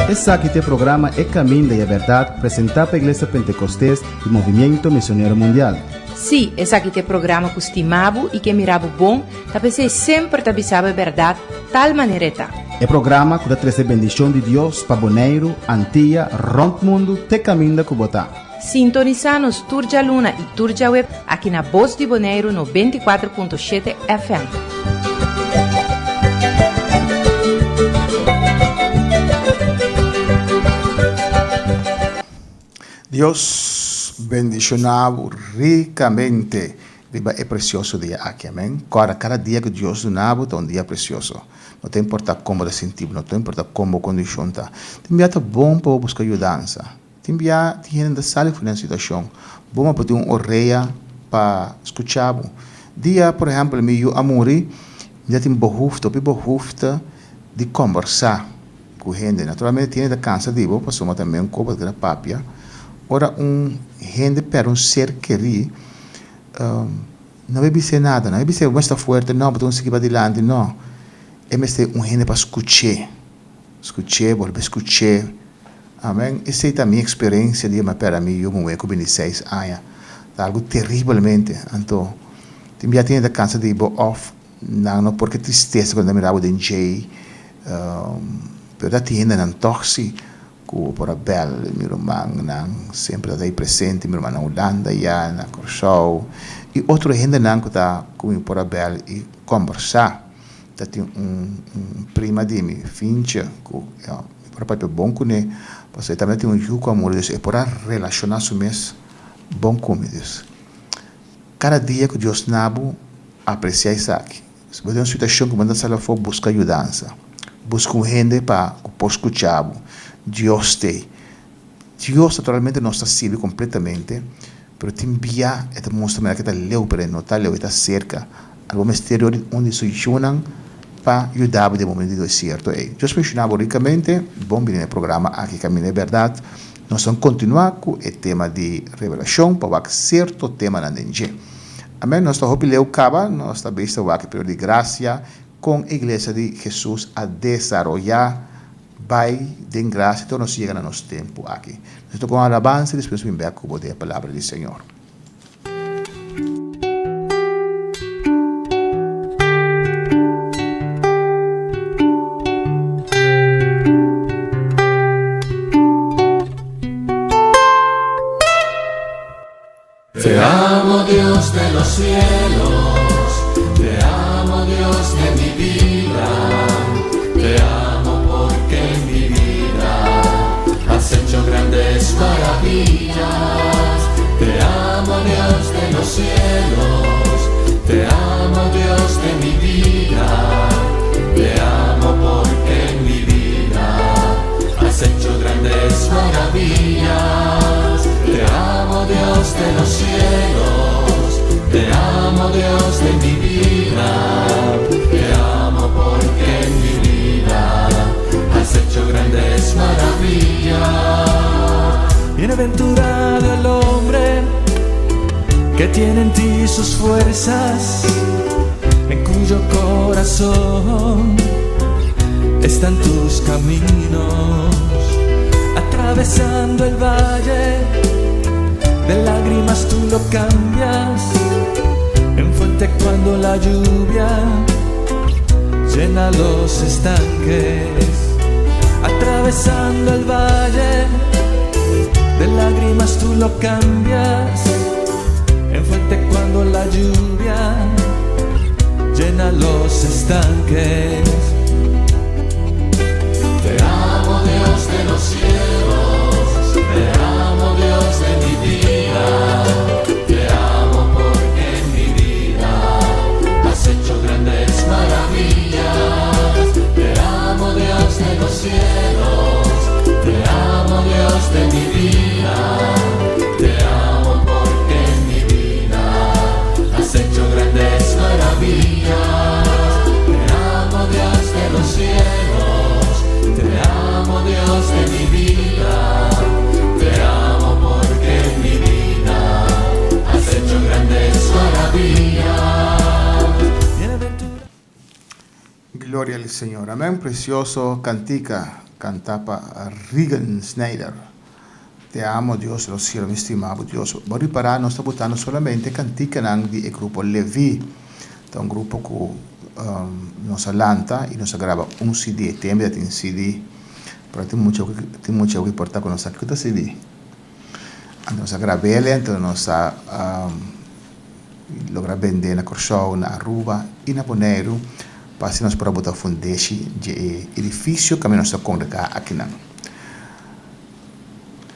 Esaki ta e programa E Caminda y e Berdad presenta pa Iglesia Pentecostes y Movimiento Misionero Mundial. Sí, esaki ta e programa ku stima bo i ke mira bo bon, ta p'esei semper ta bisa bo e bèrdat tal manera e ta. E programa ku ta trese bendishon di Dios pa Boneiru, Antia, rònt mundu te kaminda ku bo ta. Sintonisá nos tur djaluna i tur djaweb aki na Bos di Boneiru 94.7 FM. Dios bendiciona bo ricamente riba e precioso dia aki, amen. Corda, cada dia cu Dios duna bo ta un dia precioso. No ta importa con bo ta sinti bo, no ta importa con bo condicion ta. Tin bia ta bon pa bo busca yudansa. Tin bia tin hende ta sali for den situacion. Bon pa bo tin un orea pa scucha bo. Dia, por ehempel, mi yu a muri, mi ta tin behoefte, hopi behoefte di combersa. Ku hende. Naturalmente tin hende ta kansa di bo pasobra ta men ku bo ta keda papia. Ora un hende pèrdè un ser kerí, no bay bis'é nada, no bay bis'é bo mester ta fuerte, no, bo ta sigui padilanti, no. E mester un hende pa skuch'é, skuch'é, bolbe skuch'é. Amen. Esei ta mi eksperensia di mi a pèrdè mi yu muhé ku bintiseis aña. Ta algu teribelmente. Anto tin bia tin hende ta kansa di bo òf Nan no por ke tristesa ku nan ta mira bo den djei, pero ta tin hendenan tòg si ku por a bèl mi rumannan semper ta ta ei presente, mi ruman na Hulanda ya, na Kòrsou i otro hendenan ku ta ku mi por a bèl i kòmbersá. Ta tin un prima di mi, Fintje, ku mi por a papia bon kuné pasobra e tambe ta tin un yu ku a muri, dus e por a relashoná su mes bon ku mi. Dus kada dia ku Dios na bo Apresiá esaki. Si bo den un situashon ku bo no ta sali afó, buska yudansa. Buska un hende pa ku por skucha bo. Dios t'ei. Dios naturalmente nos ta sirbi kompletamente, pero tin bia e ta mustra manera ku e ta leu, pero e no ta leu, e ta serka. Algo mester di un di su yunan pa yuda bo den momento di desierto ei. Dios benshoná bo rikamente. Bon bini na e programa aki Kaminda e Bèrdat. Nos ta kontinuá ku e tema di Revelashon pa wak sierto temanan den dje. Amen, nos ta hopi leu kaba, nos ta bista wak e periodo di grasia, kon e iglesia di Jesus a desaroyá bai den grasia te ora nos yega na nos tempu aki. Nos ta toka un alabansa i despues nos bin bek ku bo den e palabra di Señor. Te amo Dios de los cielos, te amo Dios de mi vida, te amo porque en mi vida has hecho grandes maravillas. Te amo Dios de los cielos, te amo Dios de mi vida, te amo porque en mi vida has hecho grandes maravillas. Te amo Dios de los cielos, te amo Dios de mi vida, te amo porque en mi vida has hecho grandes maravillas. Bienaventurado el hombre que tiene en ti sus fuerzas, en cuyo corazón están tus caminos, atravesando el valle de lágrimas tú lo cambias en fuente cuando la lluvia llena los estanques, atravesando el valle de lágrimas tú lo cambias en fuente cuando la lluvia llena los estanques. Te amo Dios de los cielos, te amo Dios de mi vida, te amo porque en mi vida has hecho grandes maravillas. Te amo Dios de los cielos, te amo Dios de mi vida, te amo porque en mi vida has hecho grandes maravillas. Te amo Dios. Gloria al Señor. Amén. Precioso cantica canta pa Regan Snyder. Te amo, Dios de los cielos, mi stima Dios. Bo ripara, nos ta botando solamente canticanan di e grupo Levi. Ta un grupo cu nos a lanta y nos a graba un CD. Tembe tin CD. Pero tin mucho cu por ta cu nos sa kico ta CD. Anto nos a grab'el, anto nos a logra bende na Kòrsou, na Aruba i na Boneiru pa asina nos por a bota fundeshi dje e edifisio kaminda nos ta kongregá akinan.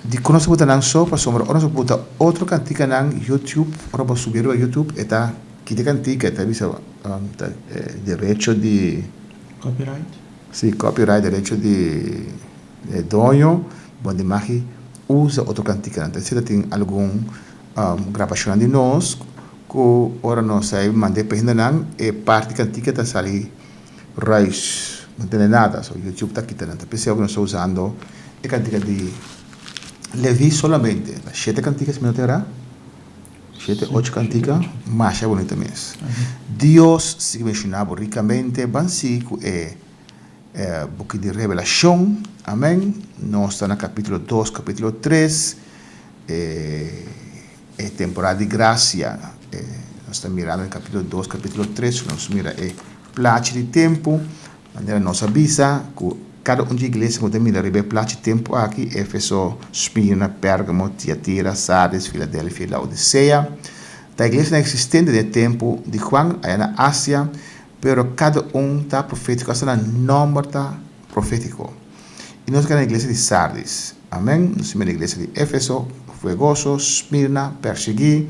Dikon nos a bota nan so? Pasobra ora nos a bota otro kantikanan YouTube, ora bo subi riba YouTube e ta kita e kantika, e ta bisa derecho di. Copyright? Si, copyright, derecho di e doño, bo di magi usa otro kantikanan. Ta esei ta tin algun Grabashonnan di nos ku ora nos a mand'é pa hendenan e parti kantika ta sali ruis, no tene nada. So YouTube ta kita nan. Ta p'esei ku nos ta usando e kantika di Levi solamente. Ta shete kantika si mi no ta erá. Shete, ocho kantika. Masha bunita mes. Dios sigui benshoná bo rikamente. Ban sigui ku e buki di Revelashon. Amen. Nos ta na kapítulo dos, kapítulo tres. E temporada di gracia. Nos ta mirando den capítulo dos, capítulo tres, nos mira e plachi di tempu, manera nos a bisa ku kada un di iglesia ku ta mira riba e plachi tempu aki, Efeso, Smirna, Pergamo, Tiatira, Sardis, Filadelfia i Laodisea, ta iglesianan eksistente den e tempu di Juan aya na Asia, pero kada un ta profétiko, asta nan nòmber ta profétiko. I nos a keda na iglesia di Sardis. Amen. Nos mira iglesia di Efeso, fuegoso, Smirna, persiguí,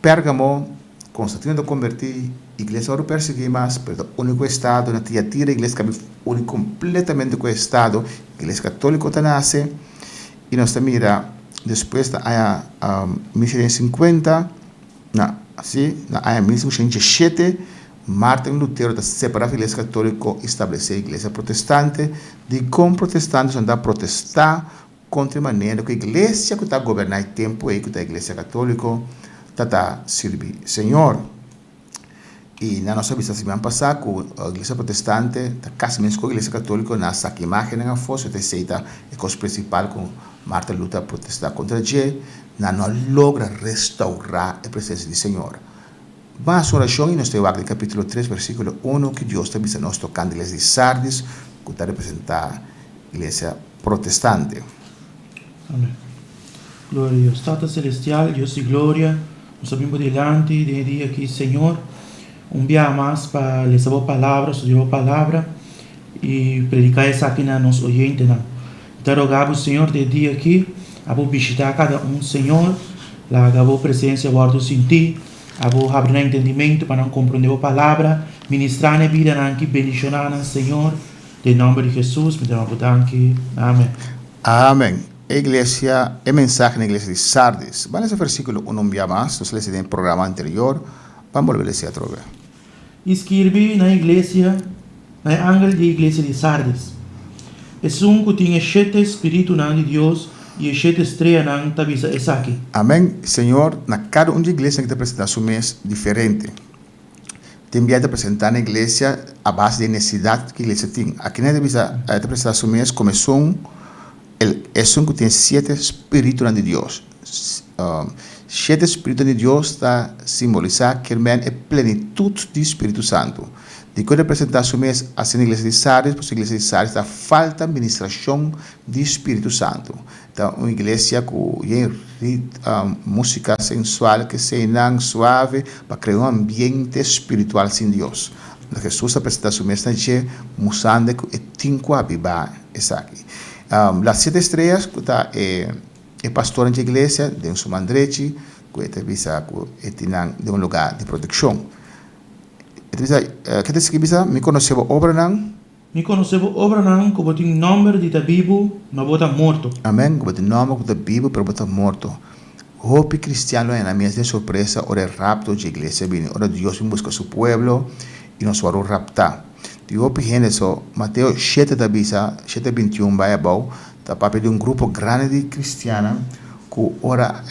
Pérgamo, Constantino ta convertí, iglesia wòrdu persiguí mas, pero ta uni ku estado, na Tiatira iglesia kabi uni kompletamente ku estado, iglesia katóliko ta nase, i nos ta mira despues na aña 1650, Na, sí, na aña 1517, Martin Lutero ta separá di Iglesia Katóliko i stablesé Iglesia Protestante. Dikon protestantenan ta protestá kontra e manera ku iglesia ku ta goberná e tempu ei, ku ta Iglesia Katóliko, ta ta sirbi Señor? I nan nos a bisa siman pasá ku Iglesia Protestante ta kasi mes ku Iglesia Katóliko, nan a saka imágennan afó, so ta esei ta e kos prinsipal ku Martin Luther a protestá kontra dje. Nan no a logra restaurá e presensia di Señor. Mas orashon i nos ta wak den kapítulo tres versíkulo unu ki Dios ta bisa nos tokante iglesia di Sardis ku ta representá iglesia protestante. Amen. Gloria a Dios. Tata Celestial, Dios di gloria, nos a bin bo dilanti den e dia aki, Señor, un biaha mas pa lesa bo palabra, studia bo palabra i prediká esaki na nos oyentenan. Mi ta roga bo, Señor, den e dia aki, abo bishitá kada un, Señor, laga bo presensia wòrdu sintí, abo habri nan entendimentu pa nan komprondé bo palabra, ministrá na e bidanan aki, bendishoná nan, Señor, den nòmber di Hesus mi ta duna bo danki. Amen. Amen. E iglesia, e mensahe na iglesia di Sardis. Ban lesa versíkulo unu un bia mas, nos a lesa den e programa anterior, ban bolbe lesa atrobe. I skirbi na e iglesia, na e angel di e iglesia di Sardis, Esun ku tin e shete spiritunan di Dios i e shete streanan ta bisa esaki. Amen, Señor, na kada un di iglesianan ki ta presentá su mes diferente. Tin bia ta presentá na iglesia a base di e nesesidat ku iglesia tin. Akinan e ta bisa, e ta presentá su mes komo esun, el, esun ku tin e siete spiritunan di Dios. Siete spiritunan di Dios ta simbolisá kermen e plenitut di Spiritu Santu. Dikon e ta presentá su mes asina na iglesia di Sardis? Pasobra iglesia di Sardis ta falta ministrashon di Spiritu Santu. Ta un iglesia ku yen músika sensual, keseinan suave pa krea un ambiente spiritual sin Dios. Hesus a presentá su mes na dje mustrando ku e tin ku a bibá esaki. Las siete estrellas ku ta e e pastornan dje iglesia den su man drechi ku e ta bisa ku e tin nan den un lugá di protekshon. E ta bisa, ke ta sigui bisa, Mi konosé bo obranan. Mi konosé bo obranan ku bo tin nòmber di ta bibu, ma bo ta morto. Amèn, ku bo tin nòmber ku ta bibu, pero bo ta morto. Hopi kristian lo haña nan mes den sorpresa ora e rapto dje iglesia bini, ora Dios bin buska su pueblo i nos wòrdu raptá. Tin hopi hende so, Mateo shete ta bisa, shete bintiun bai abou, ta papia di un grupo grandi di kristiannan ku ora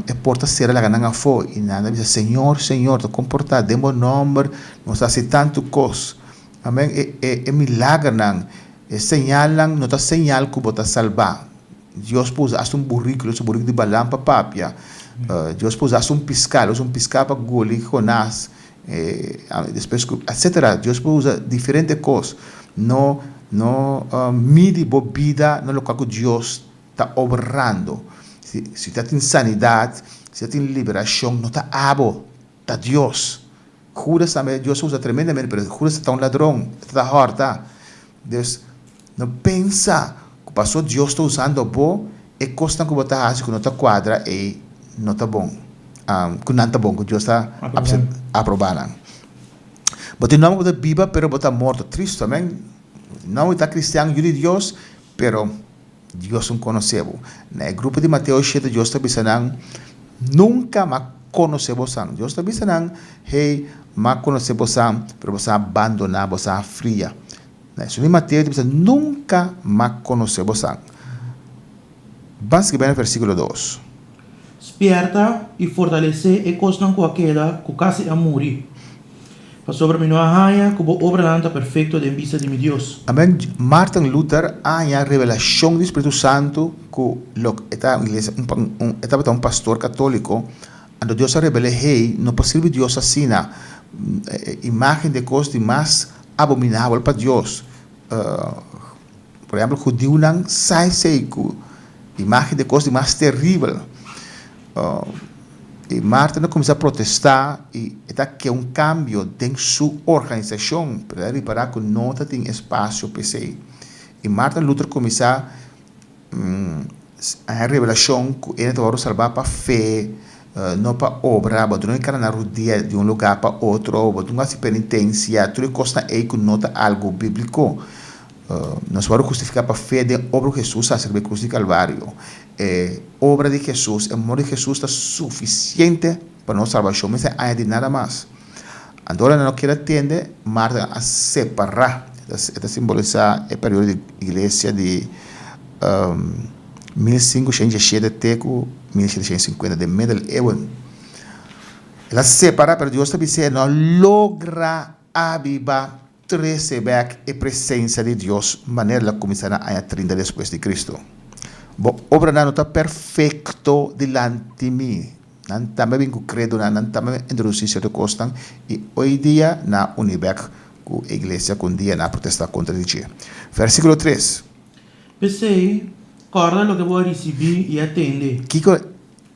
e porta sera laga nan afó i nan ta bisa, Señor, Señor, ta komportá den bo nòmber nos ta hasi tantu kos. Amèn. E, e, e milagernan, e señalnan no ta señal ku bo ta salbá. Dios por usa hasta un buriku, lo usa buriku di Balaam pa papia. Dios por usa hasta un piská, lo usa un piská pa guli Jonás, despues ku, etcetera. Dios por usa diferente kos. No, no midi bo bida na lokual ku Dios ta obrando. Si, si ta tin sanidat, si ta tin liberashon, no ta abo, ta Dios. Judas tambe, Dios a usa tremendamente, pero Judas ta un ladron, e ta hòrta. Dus, no pensa ku paso Dios ta usando bo, e kosnan ku bo ta hasi ku no ta kuadra ei no ta bon, ku nan ta bon, ku Dios ta aprobá nan. Bo tin nòmber ku bo ta biba, pero bo ta morto. Tristu, amen. Bo tin nòmber ku ta kristian, yu di Dios, pero Dios no konosé bo. Na e grupo di Mateo shete Dios ta bisa nan, Nunka m'a konosé bosan. Dios ta bisa nan, Hey, m'a konosé bosan, pero bosan a bandoná, bosan a fria. Na esun di Mateo ta bisa, Nunka m'a konosé bosan. Ban sigui bai na versíkulo dos. Spièrta i fortalesé e kosnan ku a keda ku kasi a muri. Pasobra mi no a haña ku bo obranan ta perfekto den bista di mi Dios. Amen. Martin Luther a haña revelashon di Spiritu Santu ku lo e ta un iglesia un un e tabata un pastor katóliko, anto Dios a rebel'é, Hey, no por sirbi Dios asina, imágen di e kos di mas abominabel pa Dios. Por ehèmpel, hudiunan sa esei ku imágen di e kos di mas teribel. I Marta a kuminsá protestá i e ta ke un kambio den su organisashon, pero el a ripará ku no ta tin espasio pa esei. I Martin Luther kuminsá haña revelashon ku e ta wòrdu salbá pa fe, no pa obra, bo no keda na rudia di un lugá pa otro, bo no hasi penitensia, tur e kosnan ei ku no ta algu bíbliko. Nos wòrdu hustifiká pa fe den obra ku Hesus a hasi riba e krus di Kalvario. E obra di Hesus, e mor di Hesus ta sufisiente pa nos salbashon, mester añadi nada mas. Anto ora nan no kier a tende, Marta a separá. E ta simbolisá e periodo di iglesia di 1517 te ku 1750, den Middeleeuwen. El a separá, pero Dios ta bis'é, no a logra abiba Trese bek e presensia di Dios manera el a kuminsá na aña trinta despues di Kristu. Bo obranan no ta perfekto dilanti mi. Nan tambe a bin ku kredonan, nan tambe a introdusí sierto kosnan i oi dia nan a uni bek ku e iglesia ku un dia nan a protestá kontra di dje. Versíkulo tres. P'esei, kòrda loke bo a risibí i a tende. Kiko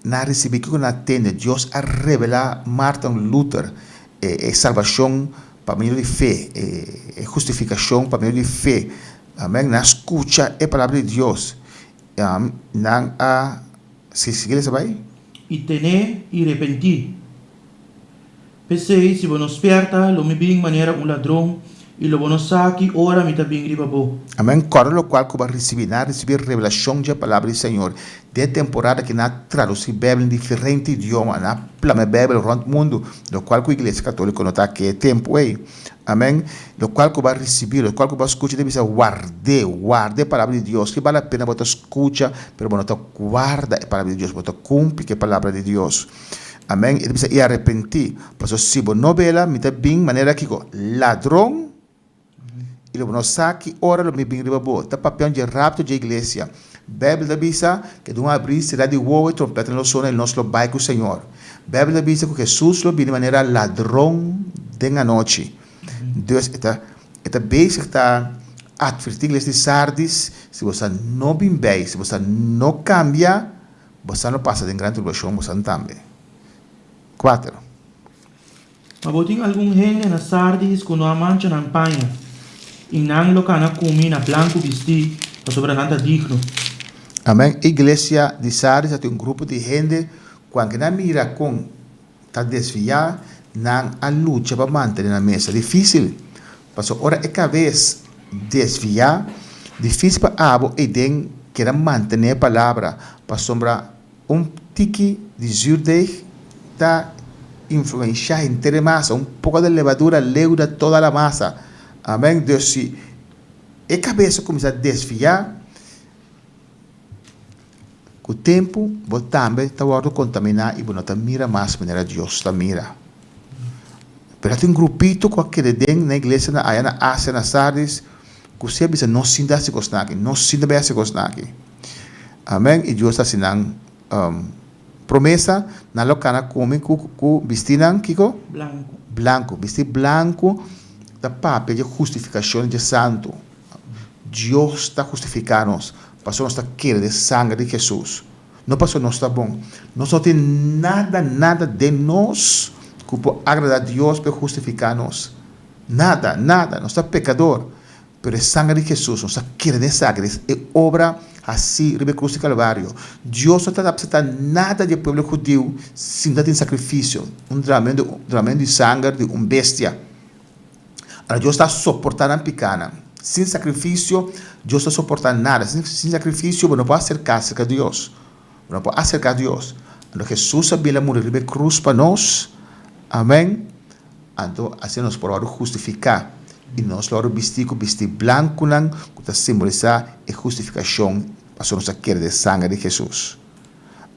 nan a risibí? Kiko nan a tende? Dios a revelá Martin Luther e salbashon Pa medio di fe, e hustifikashon pa medio di fe. Amen. Nan a skucha e palabra di Dios. Nan a, si, sigui lesa bai. I ten'é i repentí. P'esei, si bo no spièrta, lo mi bin manera un ladron, i lo bo no sa ki ora mi ta bin riba bo. Amen. Kòrda lokual ku bo a risibí. Nan a risibí revelashon dje palabra di Señor. Den e temporada ki nan a tradusí Beibel den diferente idioma, nan a plama e Beibel rònt mundu, lokual ku Iglesia Katóliko no ta ke e tempu ei. Amèn. Lokual ku bo a risibí, lokual ku bo a skucha, ta bisa, Ward'é, warda e Palabra di Dios. Ke bal la pena bo ta skucha, pero bo no ta warda e Palabra di Dios, bo ta kumpli ku e Palabra di Dios. Amèn. E ta bisa, I arepentí, pasobra si bo no bela, mi ta bin manera kiko? Ladron. I lo bo no sa ki ora lo mi bin riba bo. Ta papia un dje rapto dje iglesia. Beibel ta bisa ke den un abrí será di wowo e trompetanan lo sona i nos lo bai ku Señor. Beibel ta bisa ku Hesus lo bini manera ladron den anochi. Dus e ta e ta bezig ta atvertí iglesia di Sardis, si bo sa no bin bei, si bo sa no kambia, bo sa lo pasa den gran tribulashon bosan tambe. Kuater. Ma bo tin algun hende na Sardis ku no a mancha nan paña, i nan lo kana ku mi na blanku bistí, pasobra nan ta digno. Amen. Iglesia di Sardis a tin un grupo di hende ku anke nan mira kon ta desviá, nan a lucha pa mantene nan mes. Ta difísil, pasobra ora e kabes desviá, difísil pa abo eiden keda mantené e palabra, pasobra Un tiki di zuurdeeg ta influencia henter e masa. Un poco de levadura leuda toda la masa. Amen. Dus si e cabes a cuminsa desvia, cu tempo bo tambe ta wordo contamina y bo no ta mira mas manera Dios ta mira. Pero tin un grupito ku a keda den na iglesia na aya na Asia na Sardis ku si a bisa nos sin ta hasi kosnan aki, nos sin ta bai hasi kosnan aki. Amen. I Dios ta hasi nan promesa, nan lo kana ku mi ku ku bisti nan kiko? Blanku. Blanku. Bisti blanku ta papia dje hustifikashon dje santu. Dios ta hustifiká nos pasobra nos ta kere den sanger di Hesus. No pasobra nos ta bon. Nos no tin nada, nada den nos ku por agradá Dios pa e hustifiká nos. Nada, nada. Nos ta pekador. Pero e sanger di Hesus, nos ta kere den esaki, den e obra hasí riba e krus di Kalvario. Dios no ta apseptá nada di e pueblo hudiu si no ta tin sakrifisio, un dramamentu di sanger di un bestia. Ahora Dios ta soportá nan pikánan. Sin sakrifisio, Dios ta soportá nada. Sin, sin sakrifisio, bo no por aserká serka Dios. Bo no por aserká Dios. Anto Hesus a bini a muri riba e krus pa nos. Amèn. Anto asina nos por wòrdu hustifiká i nos lo wòrdu bistí ku bistí blankunan ku ta simbolisá e hustifikashon pasobra nos a kere den sanger di Hesus.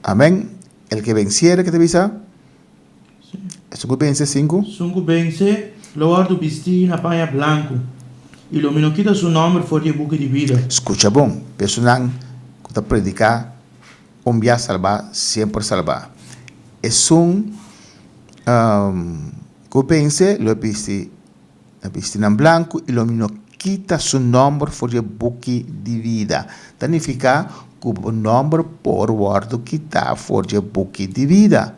Amèn. El ke vensiere, ke ta bisa? Esun ku vense, sinku. Esun ku vense lo wòrdu bistí na paña blanku, i lo mi no kita su nòmber for di e buki di bida. Skucha bon, personan ku ta prediká un bia salbá, semper salbá. Esun ku vense lo bisti na bistinan blanku i lo mi no kita su nòmber for di e buki di bida. Ta nifiká ku bo nòmber por wòrdu kitá for di e buki di bida.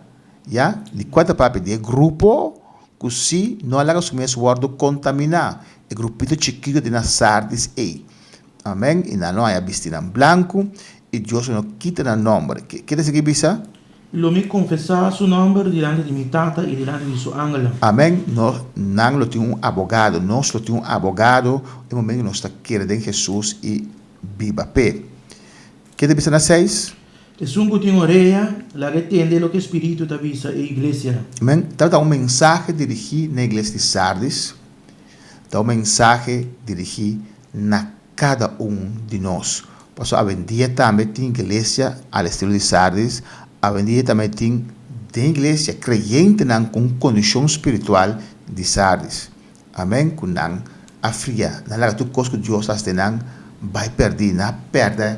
Ya, di kua ta papia? Di e grupo ku si no a laga su mes wòrdu kontaminá, e grupito chikitu di na Sardis ei. Amèn. I nan lo haña bistinan blanku, i Dios lo no kita nan nòmber. Ke ta sigui bisa? Lo mi konfesá su nòmber dilanti di mi Tata i dilanti di su angelnan. Amèn. Nos, nan lo tin un abogado. Nos lo tin un abogado e momento ku nos ta kere den Hesus i biba p'e. Ke ta bisa na seis? Esun ku tin orea, laga e tende loke e Spiritu ta bisa e iglesianan. Amèn. Tabata un mensahe dirigí na iglesia di Sardis. Ta un mensahe dirigí na kada un di nos. Pasobra awendia tambe tin iglesia al estilo di Sardis, awendia tambe tin den iglesia kreyentenan ku un kondishon spiritual di Sardis. Amèn. Ku nan a fria, nan laga tur kos ku Dios a hasi den nan bai pèrdí. Nan a pèrdè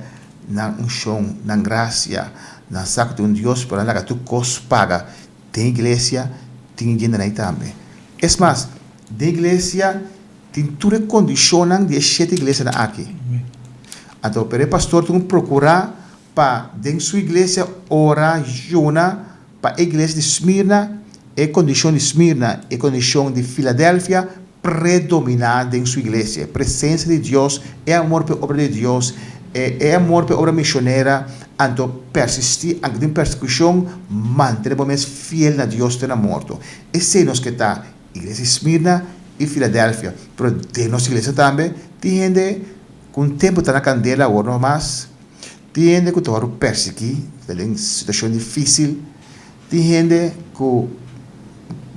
nan unshon, nan grasia. Nan sa ku tin un Dios, pero nan laga tur kos paga. Den iglesia tin e djentenan ei tambe. Es mas, den iglesia tin tur e kondishonnan di e shete iglesianan aki. Anto, pero e pastor tin ku prokurá pa den su iglesia ora, yuna pa e iglesia di Smirna, e kondishon di Smirna, e kondishon di Filadelfia predominá den su iglesia. E presensia di Dios, e amor pa e obra di Dios, e e amor pa e obra mishonera, anto persistí anke den persekushon, mantené bo mes fiel na Dios te na morto. Esei nos ke ta iglesia di Smirna i Filadelfia. Pero den nos iglesia tambe tin hende ku un tempu ta na kandela, awor no mas. Tin hende ku ta wòrdu persiguí, ta den situashon difísil. Tin hende ku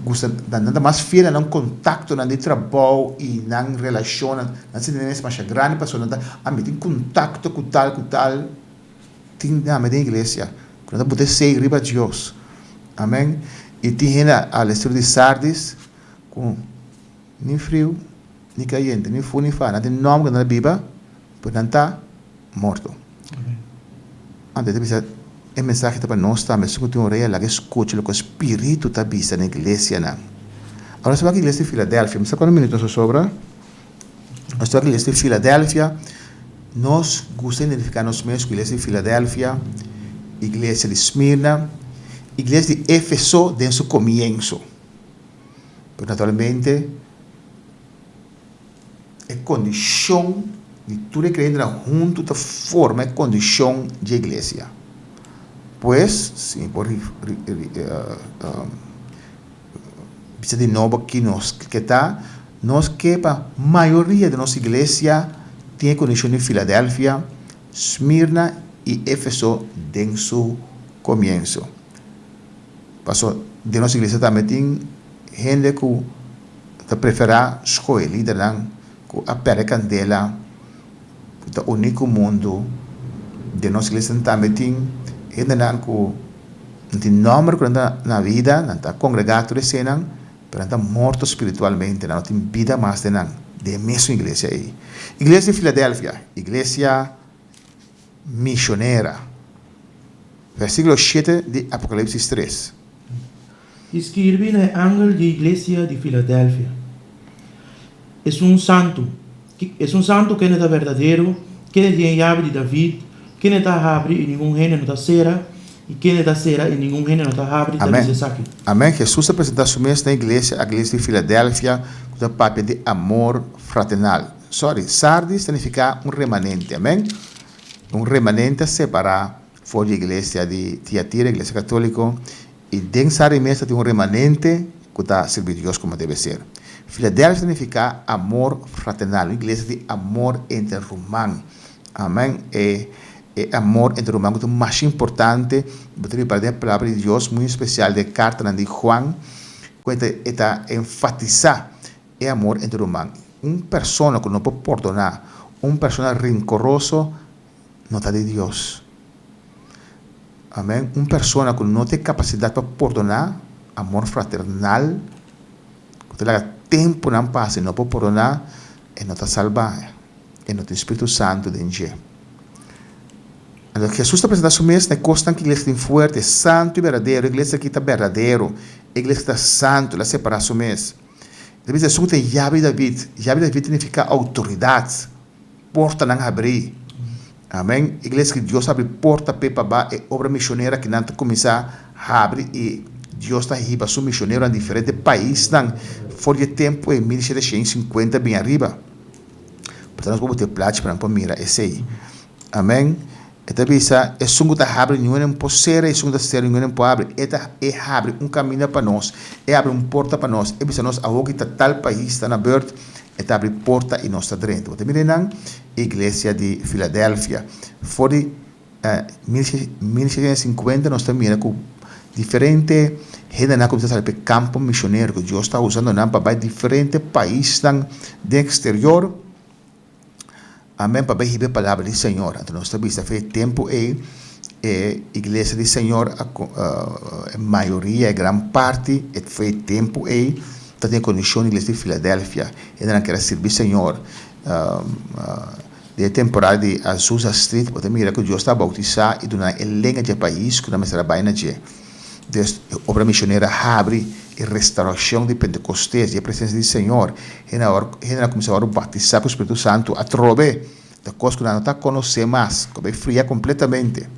gusta, nan ta mas fiel na nan kontaktonan di trabou i nan relashonnan. Nan sinti nan mes masha grandi pasobra nan ta, ah mi tin kontakto ku tal ku tal. Tin tambe den iglesia ku nan ta buta esei riba Dios. Amen. I tin hende al estilo di Sardis ku ni friu ni kayente, ni fu ni fa, nan tin nòmber ku nan ta biba, pero nan ta morto. Anto e ta bisa, e mensahe ta pa nos tambe, esun ku tin orea laga e skucha loke Spiritu ta bisa na iglesianan. Awor nos ta wak iglesia di Filadelfia, mi sa kuantu minuto nos a sobra? Nos ta wak iglesia di Filadelfia, nos gusta identifiká nos mes ku iglesia di Filadelfia, iglesia di Smirna, iglesia di Efeso den su komienso. Pero naturalmente E kondishon di tur e kreyentenan huntu ta forma e kondishon dje iglesia. Pues, si mi por bisa di nobo ki nos ke ta, nos ke pa mayoria di nos iglesia tin e kondishon di Filadelfia, Smirna i Efeso den su komienso. Paso den nos iglesia tambe tin hende ku ta preferá skohe lidernan ku a pèrdè kandela, ku ta uní ku mundu. Den nos iglesia tambe tin hendenan ku no tin nòmber ku nan ta na vida, nan ta kongregá tur esenan. Pero nan ta morto spiritualmente, nan no tin bida mas den nan, den e mesun iglesia ei. Iglesia di Filadelfia, iglesia misionera. Versíkulo shete di Apokalipsis tres. I skirbi na e angel di e iglesia di Filadelfia, Esun santu, esun santu kende ta berdadero, kende tin e yabi di David, kende ta habri i ningun hende no ta sera, i kende ta sera i ningun hende no ta habri, ta Amèn. bisa esaki. Amèn. Hesus a presentá su mes na iglesia, a iglesia di Filadelfia, ku ta papia di amor fraternal. Sorry, Sardis ta nifiká un remanente. Amèn. Un remanente a separá for di iglesia di Tiatira, iglesia katóliko, i den Sardis mes ta tin un remanente ku ta sirbi Dios komo debe ser. Filadelfia ta nifiká amor fraternal, un iglesia di amor entre ruman. Amèn. E e amor entre ruman ku ta masha importante. Bo ta ripará den e Palabra di Dios, muy espesial den e kartanan di Juan, ku e ta e ta enfatisá e amor entre ruman. Un persona ku no por pordoná, un persona rinkoroso, no ta di Dios. Amèn. Un persona ku no tin kapasidat pa pordoná, amor fraternal, ku ta laga tempunan pasa i no por pordoná, e no ta salbá, e no tin Spiritu Santu den dje. Anto Hesus ta presentá su mes na e kosnan ku iglesia tin fuerte, santu i berdadero. E iglesia aki ta berdadero, e iglesia ta santu, el a separá su mes. E ta bisa, Esun ku ta e yabi di David. Yabi di David ta nifiká outoridat, portanan habrí. Amèn. Iglesia ku Dios a habri porta p'e pa ba e obra mishonera ku nan ta kuminsá habri i Dios ta hiba su mishoneronan diferente paisnan for di e tempu ei 1750 bin ariba. Por nos por bota e plachi pa nan por mira esei. Amèn. E ta bisa, Esun ku ta habri niun hende por sera, esun ku ta sera niun hende por habri. E ta e habri un kaminda pa nos, e habri un porta pa nos, e bisa nos awor ki ta tal pais ta na beurt, e ta habri porta i nos ta drenta. Bo ta mira einan? Iglesia di Filadelfia. For di 1750 nos ta mira ku diferente hendenan a kuminsá sali pa e kampo mishonero ku Dios ta usando nan pa bai diferente paisnan den eksterior. Amen pa bay hiba e palabra di Señor. Anto nos ta bisa fe e tempo ey e iglesia di Señor a e mayoria e gran parti e fe e tempo ey ta den e kondishon di iglesia di Filadelfia. Hendenan kere sirbi Señor. Den e temporada di Azusa Street bo ta mira ku Dios ta bautisa i duna e lenga dje pais ku nan mester a bay na dje. Des e obra misionero a habri e restauracion di Pentecostes di e presencia di Señor. Hende a hende a cuminsa wòrdu batisa cu Spiritu Santu atrobe. Ta cos cu nan no ta conoce mas, cu a bay fria completamente.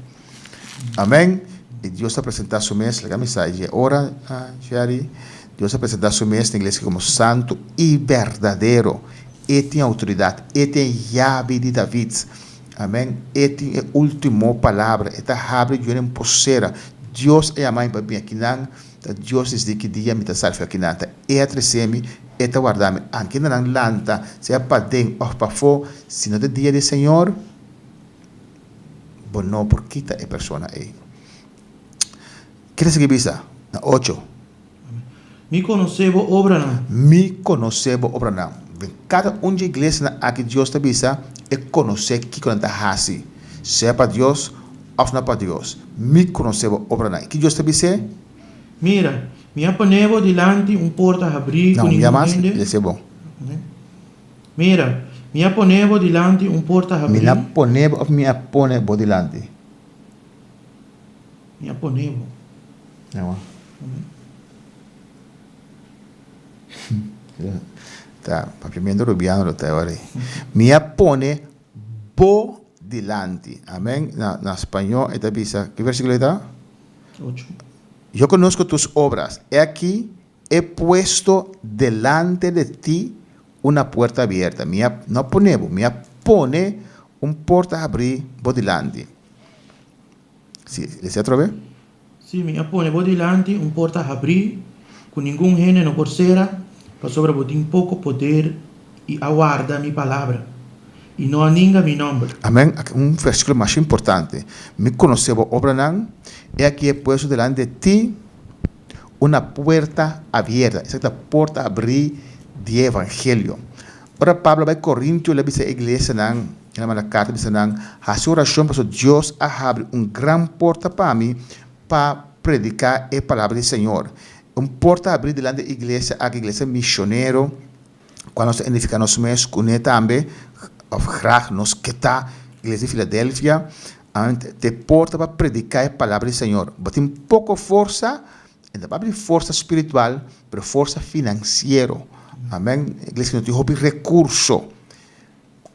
Amen. Y Dios ta presenta su mes, laga mi sa dje ora, Jerry, Dios ta presenta su mes na iglesia como santo y berdadero. E tin autoridad, e tin e yabi di David. Amen. E tin e ultimo palabra. E ta habri djun en posera. Dios a yama mi pa bin akinan. Ta Dios disdi ki dia mi ta sali for akinan. Ta E a trese mi, E ta warda mi. Anke na nan lanta, sea paden of pafó, si no ta dia di Señor, bo no por kita e persona ei. Ke ta sigui bisa na ocho? Mi konosé bo obranan. Mi konosé bo obranan. Den kada un dje iglesianan aki Dios ta bisa e konosé kiko nan ta hasi, sea pa Dios òf no pa Dios. Mi konosé bo obranan. I ki Dios ta bis'é? Mira, mi a pone bo dilanti un porta habrí ku No, un bia ningun mas, hende. les'é bon. Mira, mi a pone bo dilanti un porta Mi habrí. na pone bo òf mi a pone bo dilanti? Mi a pone bo. Ewa. Ta papiamento rubiano lo ta ora ei. Mi a pone bo dilanti. Amen. Na, na spañó e ta bisa, ki versíkulo e ta? Ocho. Yo conozco tus obras. He aquí, he puesto delante de ti una puerta abierta. Mi a, no a pone bo, mi a pone un porta habrí bo dilanti. Sí, lesa atrobe. Sí, mi a pone bo dilanti un porta habrí ku ningun hende no por sera, pasobra bo tin poko poder i a warda mi palabra i no a ninga mi nòmber. Amèn. Aki un versíkulo masha importante. Mi konosé bo obranan, e aki e puesto delante di ti una puerta abierta. Esaki ta porta habrí di e evangelio. Ora Pablo a bai Korintio, el a bisa e iglesianan, el a manda karta bisa nan, Hasi orashon pasobra Dios a habri un gran porta pa mi pa prediká e palabra di Señor. Un porta habrí dilanti e iglesia aki, iglesia misionero, kua nos ta identifiká nos mes kuné tambe, òf grag nos ke ta, iglesia di Filadelfia, te porta pa prediká e palabra di Señor. Bo tin poko forsa, e ta papia di forsa spiritual, pero forsa finansiero. Amèn. Iglesia no tin hopi rekurso.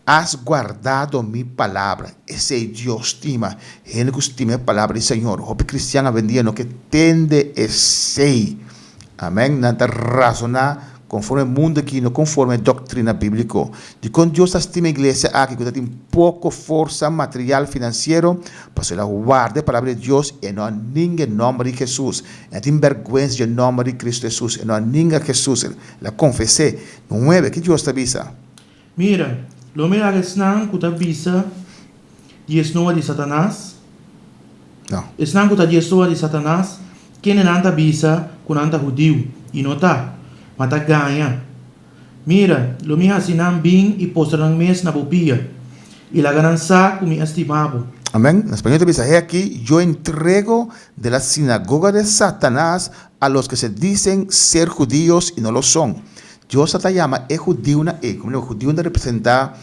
Has guardado mi palabra. Esei Dios stima. Hende ku stima e palabra di Señor. Hopi kristian awendia no ke tende esei. Amen. Nan ta razoná konforme e mundu aki, no konforme e doktrina bíbliko. Dikon Dios ta stima e iglesia aki ku ta tin poko forsa material finansiero? Pasobra el a warda e palabra di Dios i e no a ninga e nòmber di Hesus. E no tin bèrgwensa dje nòmber di Kristu Hesus. E no a ninga Hesus. El a konfes'é. Nuebe, ki Dios ta bisa? Mira, lo mi laga esnan ku ta bisa di e snoa di Satanas, No. esnan ku ta di e snoa di Satanas, kendenan ta bisa ku nan ta hudiu, i no ta, ma ta gaña. Mira, lo mi hasi nan bin i postra nan mes na bo pia, i laga nan sa ku mi a stima bo. Amén. Na spañol ta bisa, He aquí, yo entrego de la sinagoga de Satanás a los que se dicen ser judíos y no lo son. Dios a ta yama e hudiunan ei, komo e hudiunan ta representá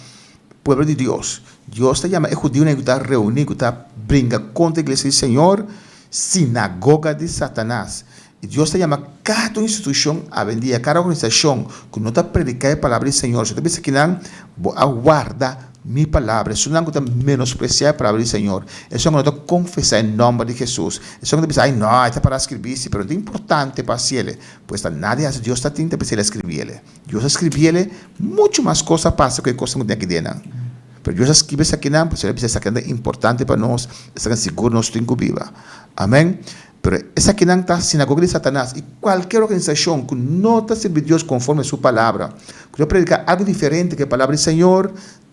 pueblo di Dios. Dios ta yama e hudiunan ei ku ta reuní, ku ta bringa kontra iglesia di Señor, sinagoga di Satanas. I Dios ta yama kada un institushon awendia, kada organisashon ku no ta prediká e palabra di Señor, si ta bisa kinan, Bo a warda mi palabra. Esunnan ku ta menospresiá e palabra di Señor, esun ku no ta konfesá e nòmber di Hesus, esun ku ta bisa, Ai no, e ta pará skribí si, pero no ta importante pa hasiel. Pues ta nada di hasi Dios ta tin ta bisa el a skribi ele. Dios a skribi ele muchu mas kos a pasa ku e kosnan ku tin aki den nan. Pero Dios a skribi esakinan pasobra el a bisa esakinan ta importante pa nos, esakinan sigur nos tin ku biba. Amen. Pero esakinan ta sinagoga di Satanas i kualker organisashon ku no ta sirbi Dios konforme su palabra, ku ta predika algu diferente ku e palabra di Señor,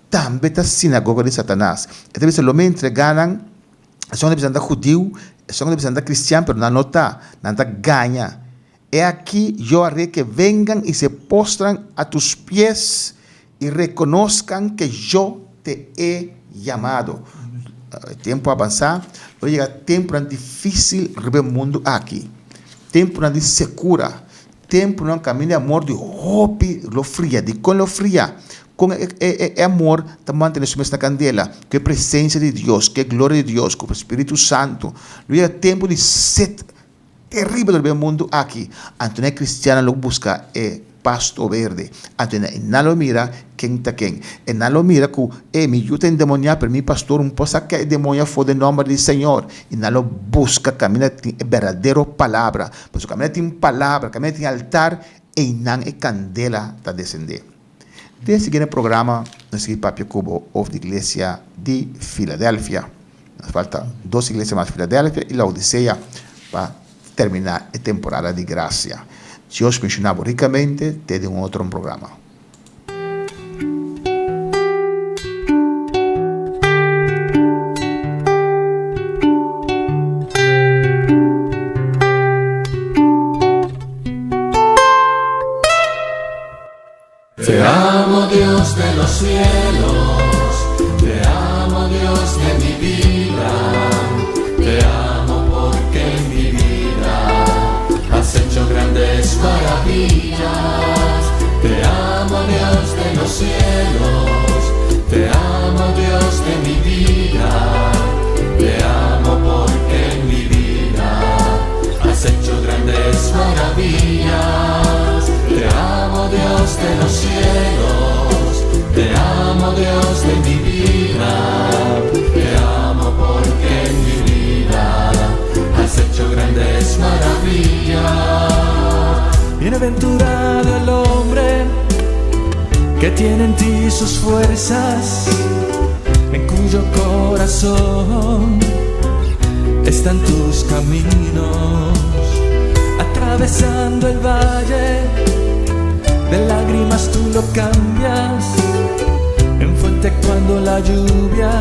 tambe ta sinagoga di Satanas. E ta bisa lo mi entregá nan. Esun ta bisa nan ta hudiu, esun ta bisa nan ta cristian, pero nan no ta, nan ta gaña. He aquí yo haré que vengan y se postran a tus pies y reconozcan que yo te he llamado. E tempu a avansa, lo yega tempunan dificil riba e mundu aki, tempunan di secura, tempunan kaminda e amor di hopi lo fria. Dikon lo fria? Kon e e amor ta mantene su mes na kandela? Ku e presensia di Dios, ku e gloria di Dios, ku e Spiritu Santu. Lo yega tempu di set teribel riba e mundu aki. Anto nan e kristiannan lo buska e pasto berde. Anto nan lo mira ken ta ken. E nan lo mira ku, e, mi yu ta endemoniá, pero mi pastor un por saka e demoño afó den nòmber di Señor. I nan lo buska kaminda tin e berdadero palabra. Pasobra kaminda tin palabra, kaminda tin altar, einan e kandela ta desendé. Den siguiente programa nos sigui papia ku bo over di iglesia di Filadelfia. Nos falta dos iglesia mas, Filadelfia i Laodisea, pa terminá e temporada di grasia. Dios benshoná bo rikamente te den un otro programa. Te amo Dios de los cielos, te amo Dios de mi vida, te amo porque en mi vida has hecho grandes maravillas. Te amo Dios de los cielos, te amo Dios de mi vida, te amo porque en mi vida has hecho grandes maravillas. Te amo Dios de los cielos, te amo Dios de mi vida, te amo porque en mi vida has hecho grandes maravillas. Bienaventurado el hombre que tiene en ti sus fuerzas, en cuyo corazón están tus caminos, atravesando el valle de lágrimas tú lo cambias en fuente cuando la lluvia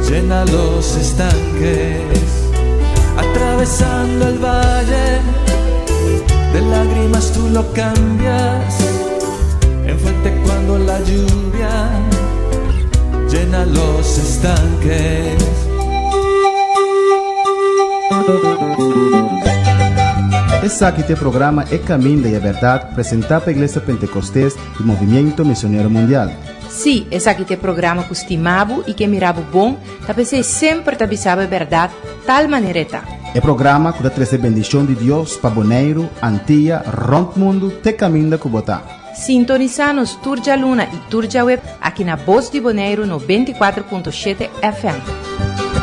llena los estanques, atravesando el valle de lágrimas tú lo cambias en fuente cuando la lluvia llena los estanques. Esaki ta e programa E Caminda y e Berdad presenta pa Iglesia Pentecostes y Movimiento Misionero Mundial. Sí, esaki ta e programa ku stima bo i ke mira bo bon, ta p'esei semper ta bisa bo e bèrdat tal manera e ta. E programa ku ta trese bendishon di Dios pa Boneiru, Antia, rònt mundu te kaminda ku bo ta. Sintonisá nos tur djaluna i tur djaweb aki na Bos di Boneiru 94.7 FM.